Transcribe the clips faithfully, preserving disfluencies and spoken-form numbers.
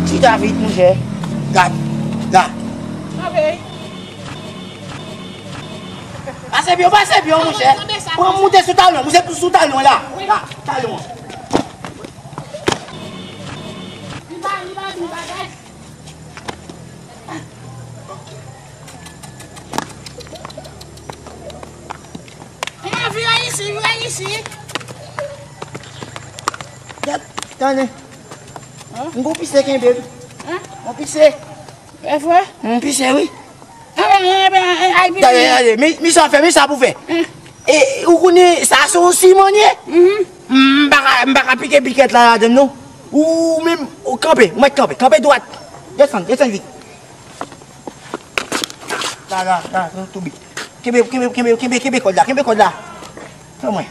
Chita vit, monchè. Gad. La. Pase byen, pase byen, monchè. Pran moute sou talon, moute sou talon la. La, talon. Vire isi, vire isi. Gad, tande. M gon pise kenbe. Gon pise. E vre? M pise, wi. Gade, gade, men, men sa w fè, men sa pou fè. E, ou konnen, sa se yon siman ye. M pa ka, m pa ka pike pikèt la ladann, non. Ou menm, ou kanpe, ou mèt kanpe, kanpe dwat. Desann, desann vit. La, la, la, nou toube. Kenbe, kenbe, kenbe, kenbe, kenbe kòd la, kenbe kòd la. Fè mwen.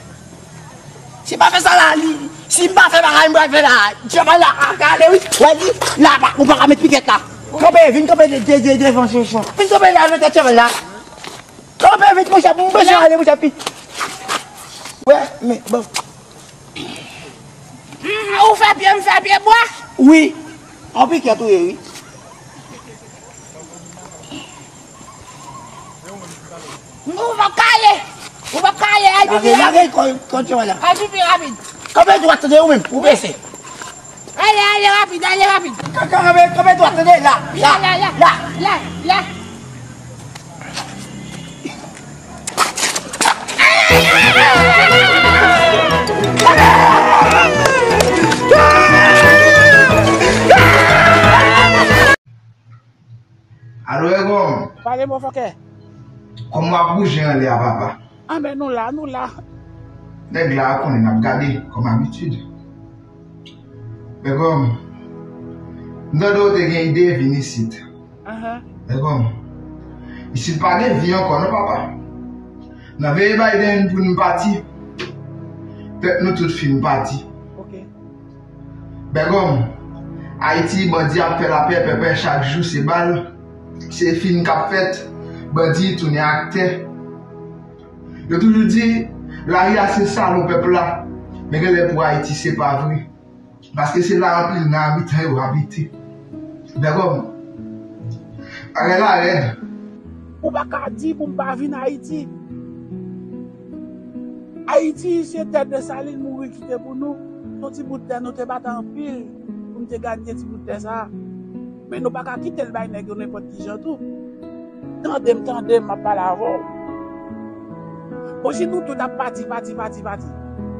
Si m pa fè sa la, li, si m pa fè bagay m pral fè la, travay la ap gade, wi. Wè li, la, pa, ou pa ka met pikèt la. Kanpe, vin kanpe de, de, de, devan, chonchon. Vin kanpe la, nan tèt travay la. Kanpe vit, monchè, m bezwen ale, monchè, pi. Wè, men, bon. Mm, ou fè pye, m fè pye bwa? Wi. An pikèt ou ye, wi. Ou p ap ka ale. Ou p ap ka ale. Al pi pi rapid. Lage, lage, kon, kontwòl la. Al pi pi rapid. Kanpe dwat, tande ou menm, ou prese. Ale, ale rapid, ale rapid. Ka, ka, kanpe, kanpe dwat, tande, la, la, la, la, la, la. Alo, Egòm. Pale, motherfucker. Kòman w ap bouje anlè a, papa? Anben, nou la, nou la. Nèg la a konnen n ap gade, kòm abitid. Egòm, m tande w te gen ide vin isit. Egòm, isit pa gen vi ankò, non, papa. N a veye Biden pou n pati. Pèp nou tout fin pati. Bègòm, Ayiti, bandi ap fè lapè, pèpè, chak jou se bal, se fim k ap fèt, bandi tounen aktè. Yo toujou di, lari a se salon pèp la, men genlè pou Ayiti se pa vre. Paske se la anpil nan abitan yo abite. Bègòm, bagay la rèd. Ou pa ka di pou m pa vin Ayiti. Ayiti, se tè Desalin mouri kite pou nou. Se yon ti bout tè, nou te bat anpil pou n te ganye ti bout tè sa a. Men nou pa ka kite l bay nèg yo nenpòt ki jan tou. Tande m, tande m, m ap pale avè w. Bon, si nou tout ap pati, pati, pati, pati,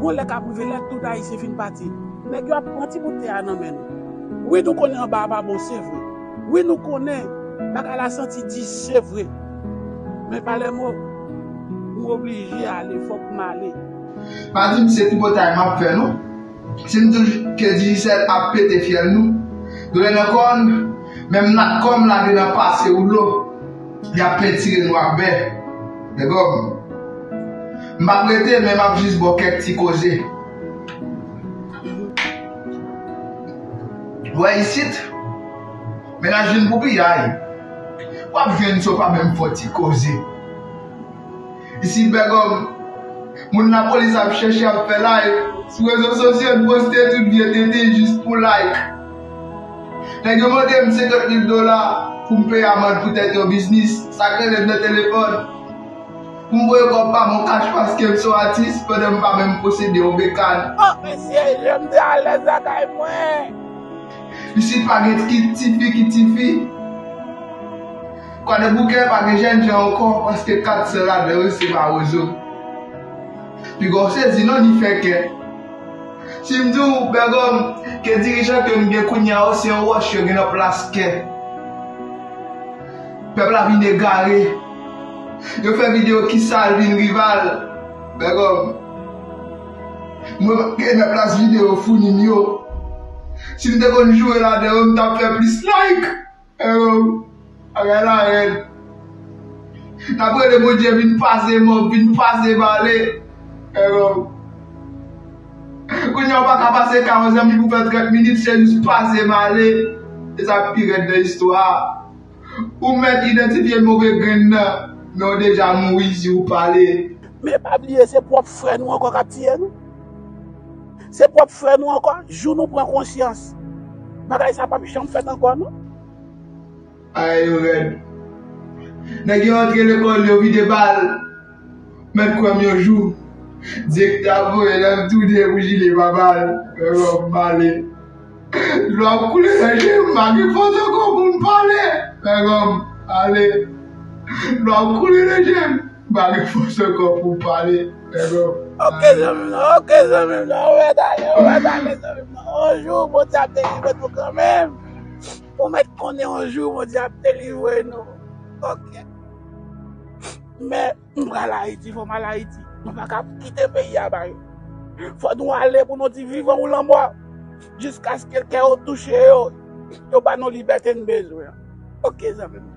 gon lè k ap rive lè tout Ayisyen fin pati, nèg yo ap pran ti bout tè a nan men nou. Wi, nou konnen anba a pa bon, se vre. Wi, nou konnen bagay la santi di, se vre. Men Palermo, m oblije ale, fòk m ale. Pa di m se tripotay m ap fè, non. Si m di w ke Digicel ap pete fyèl nou, doulè nan kò n, menm Natcom lage nan pase woulo, y ap pentire nou ak bè. Bègòm, m p ap rete, men m ap jis ba w kèk ti koze. W wè isit, mennaj vin pou piyay. W ap jwenn si w pa menm fè w ti koze. Isit, Bègòm, moun lapolis ap chèche, ap fè live sou rezo sosyo, n poste tout vye tete jis pou like. Nèg yo mande m senkant mil dola pou m peye amann poutèt yon biznis, sa k rele m nan telefòn. Pou m voye kòb pa m an kach paske m se yon atis, pandan m pa menm posede yon bekàn. Oh, mesye, jan m te alèz lakay mwen. Isit pa gen ki tifi ki tifi. Kwadèboukè pa gen jènjan ankò, paske kat san ladan yo se mawozo. Piga w sezi non, ni fè kè. Si m di w, Bègòm, ke dirijan ke m gen kounye a yo, se yon wòch yo gen nan plas kè. Pèp la vin egare. Yo fè videyo kisa l vin rival. Bègòm. Mwen gen nan plas videyo founi m yo. Si m te konn joure ladan yo, m t ap fè plis like. Bègòm. Bagay la rèd. N ap rele Bondye vin pase mòb, vin pase bale. Bègòm. Kounye a w pa ka pase ka yon zanmi pou fè trant minit, se jis pase m ale. E sa k pi rèd nan istwa a. Ou mèt idantifye move grenn nan, men w deja mouri si w pale. Men pa bliye, se pwòp frè nou ankò k ap tiye nou. Se pwòp frè nou ankò, jou nou pran konsyans. Bagay sa p ap janm fèt ankò non. Ay yo rèd. Nèg yo antre lekòl, yo vide bal. Mèt kwè m yon jou. Direktè a voye lè m toude pou Jile pa bal. Mègòm, m ale. Dlo ap koule nan je m, m pa gen fòs ankò pou m pale. Mègòm, ale. Dlo ap koule nan je m, m pa gen fòs ankò pou m pale. Mègòm. Ok zanmi m nan, ok zanmi m nan, ou mèt ale, ou mèt ale zanmi m nan. Yon jou Bondye ap delivre nou kanmenm. Ou mèt konnen yon jou Bondye ap delivre nou. Ok. Men m pral Ayiti, fò m al Ayiti. Mwen pa ka kite peyi a ba yo. Fò nou ale pou nou di vivan ou lanmò. Jiskaske kè yo touche yo, yo ba nou libète n bezwen an. Ok zanmi m.